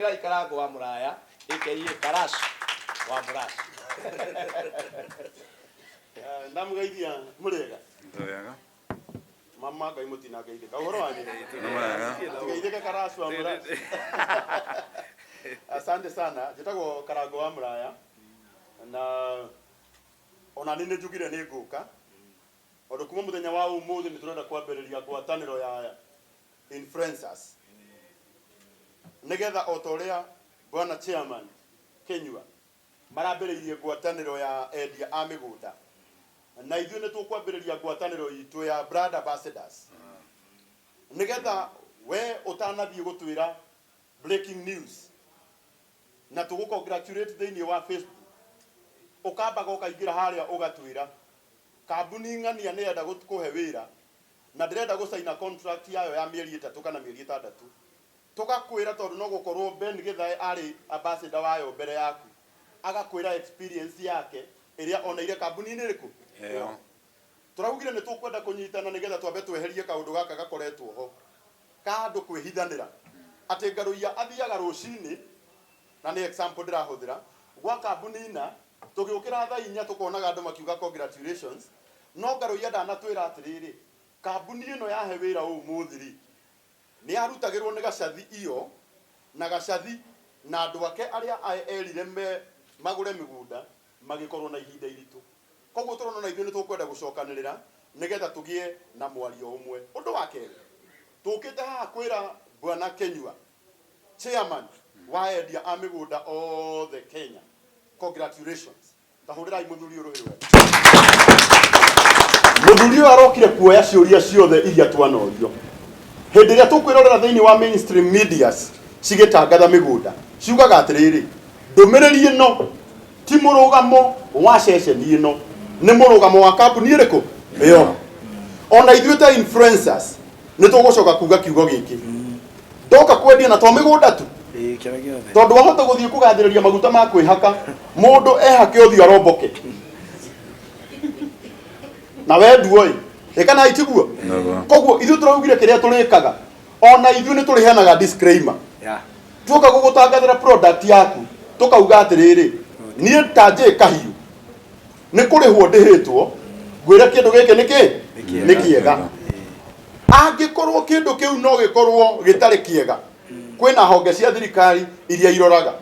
Karango wa Muraya aka Karash wa Murash. Ndamugeithia mũrĩega. Wega. Mama Ngai mũtinangeithĩka. Ũhoro wanyu? Nĩ wega. Tigeithĩke Karash wa Murash. Asante sana. Njĩtagwo Karango wa Muraya na ona nĩ njugire nĩ ngũka tondũ kuma mũthenya wa ũmũthĩ nĩ tũrenda kwambĩrĩria ngwatanĩro ya influencers nĩgetha o ta ũrĩa bwana chairman Kenyua marambĩrĩirie ngwatanĩro ya endia a mĩgũnda, na ithuĩ nĩ tũkwambĩrĩria ngwatanĩro itũ ya brand ambassadors, nĩgetha we ũtanathiĩ gũtwĩra breaking news na tũgũ congratulate thĩinĩ wa Facebook, ũkambaga ũkaingĩra harĩa ũgatwĩra kambuni ng'ania nĩ yenda kũhe wĩra na ndĩrenda gũcaina contract yayo ya mĩeri 3 kana mĩeri 6. Tũgakwĩra tondũ no gũkorwo Ben Githae arĩ ambassador wayo mbere yaku, agakwĩra experience yake ĩrĩa oneire kambuni-inĩ ĩrĩkũ. Ĩyo. Tũraugire nĩ tũkwenda kũnyitana nĩgetha twambe tweherie kaũndũ gaka gakoretwo ho ka andũ kwĩhithanĩra atĩ Ngaruiya athiaga rũcinĩ, na nĩ example ndĩrahũthĩra, gwa kambuni na tũgĩũkĩra thaa 4 tũkonaga andũ makiuga congratulations, no Ngaruiya ndanatwĩra atĩrĩrĩ, kambuni ĩno yahe wĩra ũmũthĩ rĩ, nĩ arutagĩrwo nĩ Gacathi iyo na Gacathi na andũ ake arĩa erire me magũre mĩgũnda magĩkorwo na ihinda iritũ. Koguo tũrona na ithuĩ nĩ tũkwenda gũcokanĩrĩra nĩgetha tũgĩe na mwario ũmwe. Ũndũ wa kerĩ, tũkĩte haha kwĩra bwana Kenyua, chairman wa endia a mĩgũnda othe Kenya, congratulations. Ta hũrĩrai mũthuri ũyũ rũhĩ rwega. Mũthuri ũyũ arokire kuoya ciũria ciothe iria twanorio. Hĩndĩ ĩrĩa tũkwĩrorera thĩinĩ wa mainstream medias cigĩtangatha mĩgũnda, ciugaga atĩrĩrĩ, ndũmĩrĩri ĩno ti mũrũgamo wa ceceni ĩno, nĩ mũrũgamo wa kambuni ĩrĩkũ ĩyo. Ona ithuĩ ta influencers nĩ tũgũcoka kuga kiugo gĩkĩ, ndoka kwendia na to mĩgũnda tu, tondũ wahota gũthiĩ kũgathĩrĩria maguta ma kwĩhaka, mũndũ ehake ũthiũ aromboke na we nduoĩ ĩ kana itiguo. Koguo ithuĩ tũraugire kĩrĩa tũrĩkaga, ona ithuĩ nĩ tũrĩheanaga disclaimer. Tuoka gũgũtangathĩra product yaku, tũkauga atĩrĩrĩ, niĩ ta njĩ kahiũ nĩ kũrĩhwo ndĩhĩtwo ngwĩre kĩndũ gĩkĩ nĩ kĩ nĩ kĩega. Angĩkorwo kĩndũ kĩu no gĩkorwo gĩtarĩ kĩega, kwĩna honge cia thirikari iria iroraga,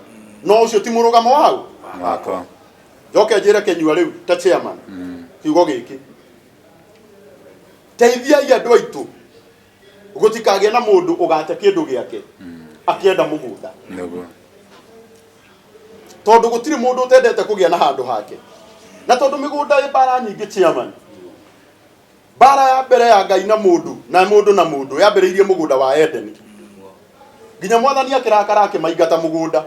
no ũcio ti mũrũgamo wau wakwa. Njoke njĩre Kenyua rĩu ta chairman kiugo gĩkĩ, teithiai andũ aitũ gũtikagĩe na mũndũ ũgate kĩndũ gĩake akĩenda mũgũnda. Nĩguo. Tondũ gũtirĩ mũndũ ũtendete kũgĩa na handũ hake, na tondũ mĩgũnda ĩ mbara nyingĩ chairman, mbara ya mbere ya Ngai na mũndũ na mũndũ na mũndũ yambĩrĩirie mũgũnda wa Edeni, nginya mwathani akĩrakara akĩmaingata mũgũnda.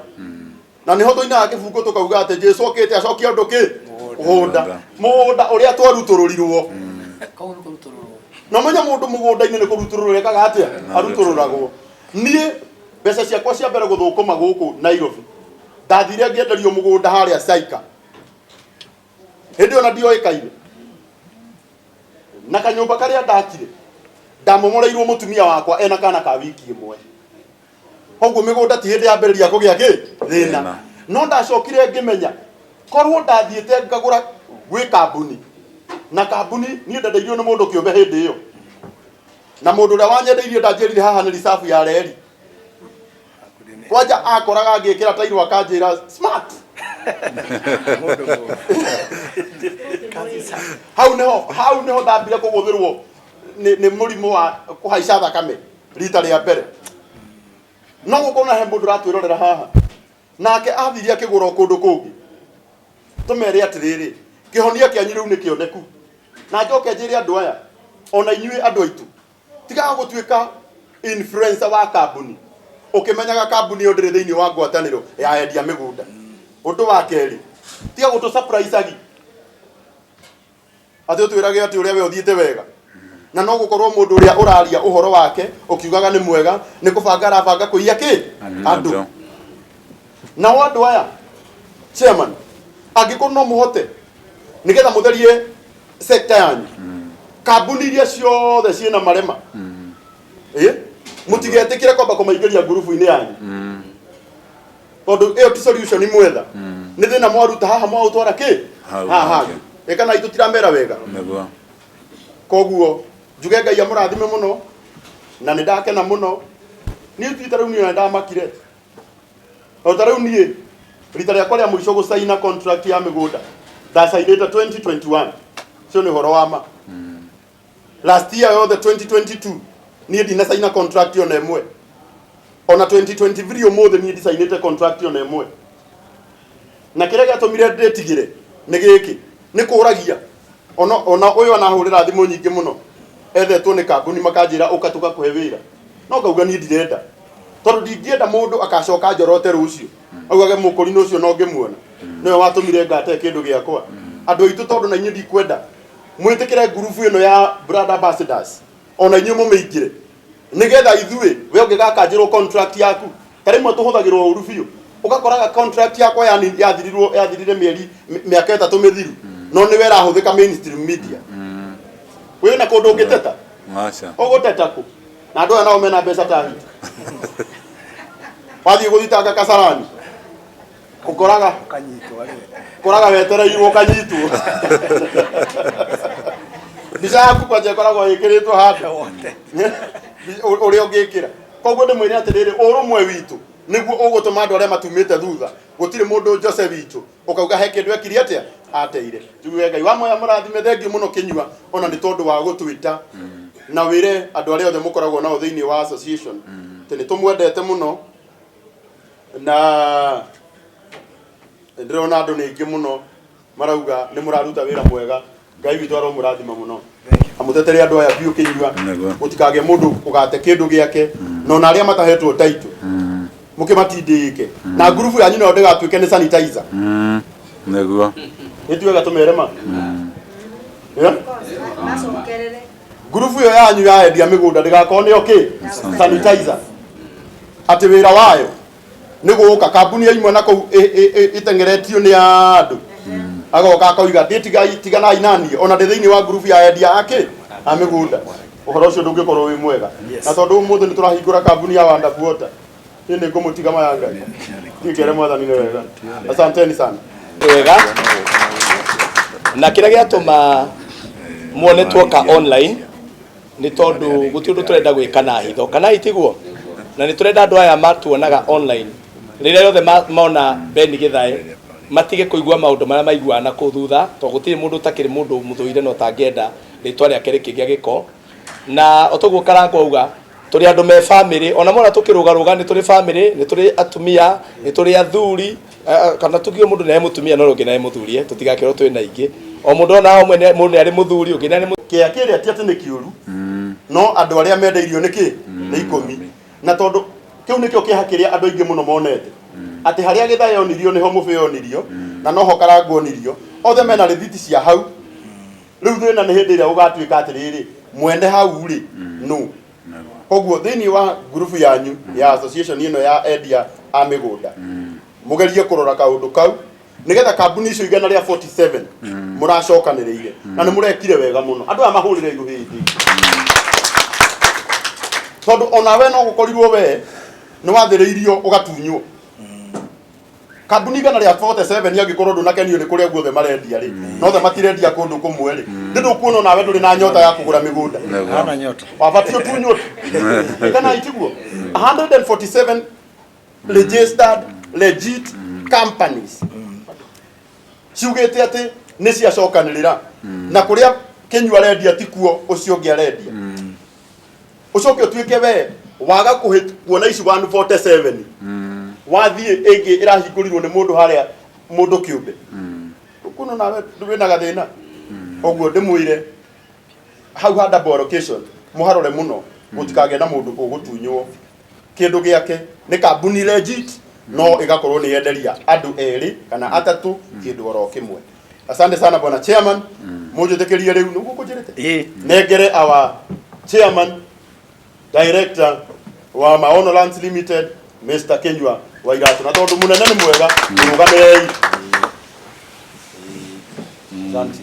Na nĩho tũinaga kĩbungo tũkauga atĩ Jesu okĩte acokie ũndũ kĩ mũgũnda, mũgũnda ũrĩa twarutũrũrirwo. Na ũmenye mũndũ mũgũnda-inĩ nĩ kũrutũrũrwo ekaga atĩa, arutũrũragwo. Niĩ mbeca ciakwa cia mbere gũthũkũma gũkũ Nairobi, ndathire ngĩenderio mũgũnda harĩa Saika, hĩndĩ ĩyo na ndioĩkaine, na kanyũmba karĩa ndakire ndamomoreirwo mũtumia wakwa ena kana ka wiki ĩmwe. Koguo mĩgũnda ti hĩndĩ yambĩrĩria kũgĩa kĩ thĩna. No ndacokire ngĩmenya korwo ndathiĩte ngagũra gwĩ kambuni, na kambuni niĩ ndendeirio nĩ mũndũ kĩũmbe hĩndĩ ĩyo, na mũndũ ũrĩa wanyendeirie ndanjĩrire haha nĩ reserve ya reri. Kwanja akoraga ngĩkĩra tairũ akanjĩra smart. Hau nĩho, hau nĩho ndambire kũgũthĩrwo nĩ mũrimũ wa kũhaica thakame rita rĩa mbere. No gũkorwo na he mũndũ ũratwĩrorera haha nake athire akĩgũra o kũndũ kũngĩ, tũmere atĩrĩrĩ, kĩhonia kĩanyu rĩu nĩ kĩoneku. Na njoke njĩre andũ aya, ona inyuĩ andũ aitũ, tigaga gũtuĩka influencer wa kambuni ũkĩmenyaga kambuni ĩyo ndĩrĩ thĩinĩ wa ngwatanĩro ya endia mĩgũnda. Ũndũ wa kerĩ, tiga gũtũ surprise agi atĩ ũtwĩrage atĩ ũrĩa we ũthiĩte wega, na no gũkorwo mũndũ ũrĩa ũraria ũhoro wake ũkiugaga nĩ mwega nĩ kũbanga arabanga kũiya kĩ andũ. Nao andũ aya chairman, angĩkorwo no mũhote nĩgetha mũtherie sector yanyu, kambuni iria ciothe ciĩna marema, ĩ mũtigetĩkĩre kwamba kũmaingĩria ngurubu-inĩ yanyu. Tondu iyo ti solution mwetha. Nĩ thĩna mwaruta haha mwaũtwara kĩ? Hau Haha hangĩ. hangĩ. Ĩ kana itũ tiramera wega. Nĩguo. Koguo njuge Ngai amũrathime mũno na nĩ ndakena mũno. Niĩ ti ta rĩu niĩ ndamakire. O ta rĩu niĩ rita rĩakwa rĩa mũico gũcaina contract ya mĩgũnda ndacainĩte 2021. Ũcio nĩ ũhoro wa ma. Last year yothe 2022 niĩ ndinacaina contract ona ĩmwe. Ona 2023 ũmũthĩ niĩ ndicainĩte contract ona ĩmwe. Na kĩrĩa gĩatũmire ndĩtigĩre nĩ gĩkĩ, nĩ kũragia ona ona ũyũ anahũrĩra thimũ nyingĩ mũno ethetwo nĩ kambuni makanjĩra ũka tũgakũhe wĩra, no ngauga niĩ ndirenda tondũ ndingĩenda mũndũ akacoka njorote rũciũ augage mũkũrinũ ũcio no ngĩmuona nĩwe watũmire ngate kĩndũ gĩakwa. Andũ aitũ tondũ na inyuĩ ndikwenda mwĩtĩkĩre ngurubu ĩno ya brand ambassadors ona inyuĩ mũmĩingĩre nigetha ithuĩ we ũngĩgakanjĩrwo contract yaku ta rĩmwe tũhũthagĩrwo ũru biũ ũgakoraga contract yakwa yani yathirirwo yathirire mĩeri mĩaka 3 mĩthiru no nĩwe ĩrahũthĩka mainstream media. Wĩna kũndũ ũngĩteta? Aca. Ũgũteta kũ? Na andũ aya nao mena mbeca ta hiti. Wathiĩ gũthitanga Kasarani ũkoraga Ũkanyitwo rĩ. Ũkoraga wetereirwo ũkanyitwo. Mbica yaku kwanja ĩkoragwo ĩkĩrĩtwo handũ Wote. Ũrĩa ũngĩkĩra. Koguo ndĩmwĩre atĩrĩrĩ, ũrũmwe witũ nĩguo ũgũtũma andũ arĩa matumĩte thutha. Gũtirĩ mũndũ Jose witũ ũkauga he kĩndũ ekire atĩa ateire. Njuge Ngai wa moya mũrathime, thengiũ mũno Kĩnyua ona nĩ tondũ wa gũtwĩta na wĩre andũ arĩa othe mũkoragwo nao thĩinĩ wa association atĩ nĩ tũmwendete mũno na ndĩrona andũ nĩ aingĩ mũno marauga nĩ mũraruta wĩra mwega. Ngai witũ aromũrathima mũno, amũtetere andũ aya biũ Kĩnyua. Nĩguo. Gũtikagĩe mũndũ ũgate kĩndũ gĩake na ona arĩa matahetwo taitũ mũkĩmatindĩke na ngurubu yanyu nayo ndĩgatuĩke nĩ sanitizer. Nĩguo. Nĩ wega tũmere ma. Yeah? Macokerere. Ngurubu ĩyo yanyu ya endia mĩgũnda ndĩgakorwo nĩyo kĩ sanitizer, atĩ wĩra wayo nĩ gũka kambuni yaimwe na kũu ĩteng'eretio nĩ andũ agoka akoiga ndĩ tiganai naniĩ ona ndĩ thĩinĩ wa ngurubu ya endia akĩ a mĩgũnda. Ũhoro ũcio ndũngĩkorwo wĩ mwega. Na tondũ ũmũthĩ nĩ tũrahingũra kambuni ya Wanda Water, niĩ nĩ ngũmũtiga maya Ngai tikere mwathani nĩ wega. Asanteni sana. Wega. Na kĩrĩa gĩatũma muone tuoka online nĩ tondũ gũtirĩ ũndũ tũrenda gwĩka na hitho, kana itiguo? Na nĩ tũrenda andũ aya matuonaga online rĩrĩa rĩothe mona Ben Githae matige kũigua maũndũ marĩa maiguaga na kũu thutha, tondũ gũtirĩ mũndũ ũtakĩrĩ mũndũ mũthũire na ũtangĩenda rĩtwa rĩake rĩkĩgĩa gĩko. Na o toguo Karangũ auga, tũrĩ andũ me family, ona mona tũkĩrũgarũga nĩ tũrĩ family, nĩ tũrĩ atumia, nĩ tũrĩ athuri, kana tukiuge mũndũ nĩ arĩ mũtumia no ũngĩ nĩ arĩ mũthuri, tũtigakĩrwo twĩ na aingĩ. O mũndũ ona hamwe mũndũ nĩ arĩ mũthuri, ũngĩ nĩ arĩ Kĩa kĩrĩa ti atĩ nĩ kĩũru, no andũ arĩa mendeirio nĩ kĩ nĩ 10, na tondũ kĩu nĩkĩo kĩeha kĩrĩa andũ aingĩ mũno monete atĩ harĩa Githae onirio nĩho Mũbĩ onirio na noho Karangũ onirio, othe mena rĩthiti cia hau. Rĩu thĩna nĩ hĩndĩ ĩrĩa ũgatuĩka atĩrĩrĩ, mwene hau rĩ nũ? Koguo thĩinĩ wa ngurubu yanyu ya association ĩno ya endia a mĩgũnda, mũgerie kũrora kaũndũ kau nĩgetha kambuni icio 147 mũracokanĩrĩire na nĩ mũrekire wega mũno. Andũ aya mahũrĩre igũ hĩndĩ, tondũ onawe no gũkorirwo we nĩ wathĩrĩirio ũgatunywo kambuni 147. Angĩkorwo ndũnakenio nĩ kũrĩa guothe marendia rĩ, no othe matirendia kũndũ kũmwe rĩ, ndĩ ndũkuona onawe ndũrĩ na nyota ya kũgũra mĩgũnda. Hana nyota. Wabatiĩ ũtunywo kana itiguo 147 registered legit companies ciugĩte atĩ nĩ ciacokanĩrĩra na kũrĩa Kĩnyua arendia ti kuo ũcio ũngĩ arendia, ũcoke ũtuĩke we waga kuona ici 147 wathiĩ ĩngĩ ĩrahingũrirwo nĩ mũndũ harĩa mũndũ kĩũmbe kuno, nawe wĩna gathĩna. Ũguo ndĩmwĩre hau ha double allocation mũharore mũno, gũtikagĩe na mũndũ ũgũtunywo kĩndũ gĩake nĩ kambuni legit no ĩgakorwo nĩ yenderia andũ erĩ kana atatũ kĩndũ oro kĩmwe. Asante sana bwana chairman. Mũnjĩtĩkĩrie rĩu nĩguo kũnjĩrĩte nengere our chairman director wa Maono Lands Limited, Mr. Kinyua wa Iratũ, na tondũ mũnene nĩ mwega, mũrũgamĩrei. Asante.